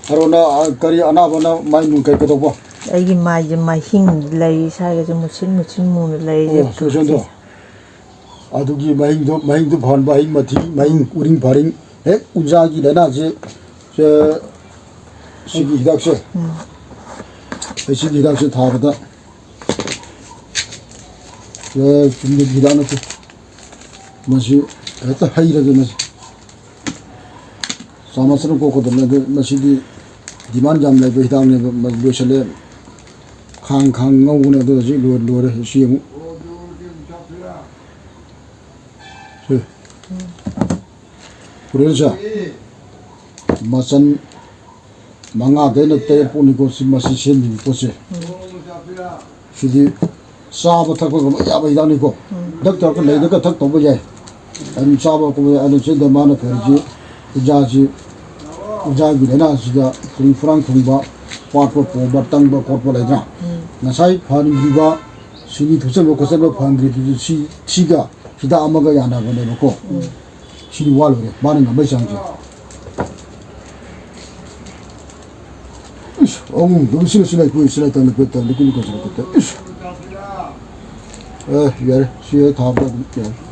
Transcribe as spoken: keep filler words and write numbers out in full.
ꯑꯔꯣꯅ, ꯑ, ꯀꯔꯤ ꯑꯅꯥꯕꯅ ꯃꯥꯏ ꯅꯨꯡ ꯀꯩ ꯀꯩꯗꯧꯕ? ꯑꯩꯒꯤ ꯃꯥꯏꯁꯦ ꯃꯥꯏꯍꯤꯡ ꯂꯩ, ꯏꯁꯥꯒꯁꯦ ꯃꯨꯁꯤꯟ ꯃꯨꯁꯤꯟ ꯃꯨꯅ ꯂꯩꯔꯦ꯫ ꯑꯣ, ꯁꯣꯏꯁꯣꯟꯗꯣ꯫ ꯑꯗꯨꯒꯤ ꯃꯍꯤꯡꯗꯣ, ꯃꯍꯤꯡꯗꯣ ꯐꯍꯟꯕ, ꯍꯌꯤꯡ ꯃꯊꯤ, ꯃꯍꯤꯡ, ꯎꯔꯤꯡ ꯐꯥꯔꯤꯡ, ꯍꯦꯛ ꯎꯟꯖꯥꯒꯤ ꯂꯥꯏꯅꯥꯁꯦ, ꯁꯦ, ꯁꯤꯒꯤ ꯍꯤꯗꯥꯛꯁꯦ, ꯎꯝ꯫ ꯑꯩ ꯁꯤꯒꯤ ꯍꯤꯗꯥꯛꯁꯦ ꯊꯥꯕꯗ, ꯑꯦ, ꯆꯨꯝꯅꯒꯤ ꯍꯤꯗꯥꯛ ꯅꯠꯇꯦ꯫ ꯃꯁꯤ ꯍꯦꯛꯇ ꯍꯩꯔꯒꯦ ꯃꯁꯤ꯫ ꯆꯥꯃꯁꯅ ꯀꯣꯛꯀꯗꯕꯅꯦ꯫ ꯑꯗꯨ ꯃꯁꯤꯗꯤ demand ꯌꯥꯝ ꯂꯩꯕ ꯍꯤꯗꯥꯛꯅꯦꯕ꯫ ꯃ-, ꯂꯣꯏꯁꯜꯂꯦ꯫ ꯈꯥꯡ, ꯈꯥꯡ ꯉꯧꯕꯅꯦ꯫ ꯑꯗꯨ ꯍꯧꯖꯤꯛ ꯂꯣꯏ-, ꯂꯣꯏꯔꯦ꯫ ꯁꯤ ꯑꯃꯨꯛ꯫ ꯁꯤ꯫ ꯄꯨꯔꯦꯜꯁꯦ꯫ ꯃꯆꯟ ꯃꯉꯥꯗꯩꯅ ꯇꯔꯦꯠ ꯄꯣꯛꯅꯤꯀꯣ ꯁꯤ, ꯃꯁꯤ ꯁꯦꯝꯃꯤꯕ ꯄꯣꯠꯁꯦ꯫ ꯁꯤꯗꯤ ꯆꯥꯕ ꯊꯛꯄꯒ ꯂꯣꯏ ꯌꯥꯕ ꯍꯤꯗꯥꯛꯅꯤꯀꯣ꯫ ꯗꯥꯛꯇꯔꯒ ꯂꯩꯗꯒ ꯊꯛ ꯇꯧꯕ ꯌꯥꯏ꯫ ꯑꯗꯨꯝ ꯆꯥꯕ ꯈꯣꯠꯄ ꯌꯥꯏ꯫ ꯑꯗꯨ ꯁꯤꯗ ꯃꯥꯅ ꯐꯔꯤꯁꯤ ꯎꯟꯖꯥꯁꯤ, ꯎꯟꯖꯥꯒꯤ ꯂꯥꯏꯅꯥꯁꯤꯗ ꯈꯣꯡ ꯐꯨꯔꯥꯡ ꯊꯨꯡꯕ, ꯄꯥꯠꯄ ꯄꯣꯝꯕ, ꯇꯪꯕ ꯈꯣꯠꯄ ꯂꯩꯗꯅ? ꯉꯁꯥꯏ ꯐꯍꯟꯈꯤꯕ, ꯁꯤꯅꯤ ꯊꯨꯞꯆꯟꯕ ꯈꯣꯠꯆꯟꯕ ꯐꯍꯟꯈ꯭ꯔꯤꯗꯨꯁꯨ ꯁꯤ, ꯁꯤꯒ ꯍꯤꯗꯥꯛ ꯑꯃꯒ ꯌꯥꯅꯕꯅꯦꯕꯀꯣ꯫ ꯁꯤꯗꯤ ꯋꯥꯠꯂꯨꯔꯦ, ꯃꯥꯅ ꯉꯝꯕꯩ ꯆꯥꯡꯁꯦ꯫ ꯏꯁ, ꯑꯃꯨꯛ ꯁꯤꯂ ꯁꯤꯂ ꯑꯩꯈꯣꯏ ꯁꯤꯂ ꯇꯝꯂ ꯄꯦꯠ ꯇꯝꯂ ꯀꯨꯂꯤ ꯀꯣꯟꯁꯤꯂ ꯄꯦꯠ ꯇꯝ-, ꯏꯁ꯫ ꯑꯦ, ꯌꯥꯔꯦ, ꯁꯤ ꯍꯦꯛ ꯊꯥꯕꯗ ꯑꯗꯨꯝ ꯌꯥꯔꯦ꯫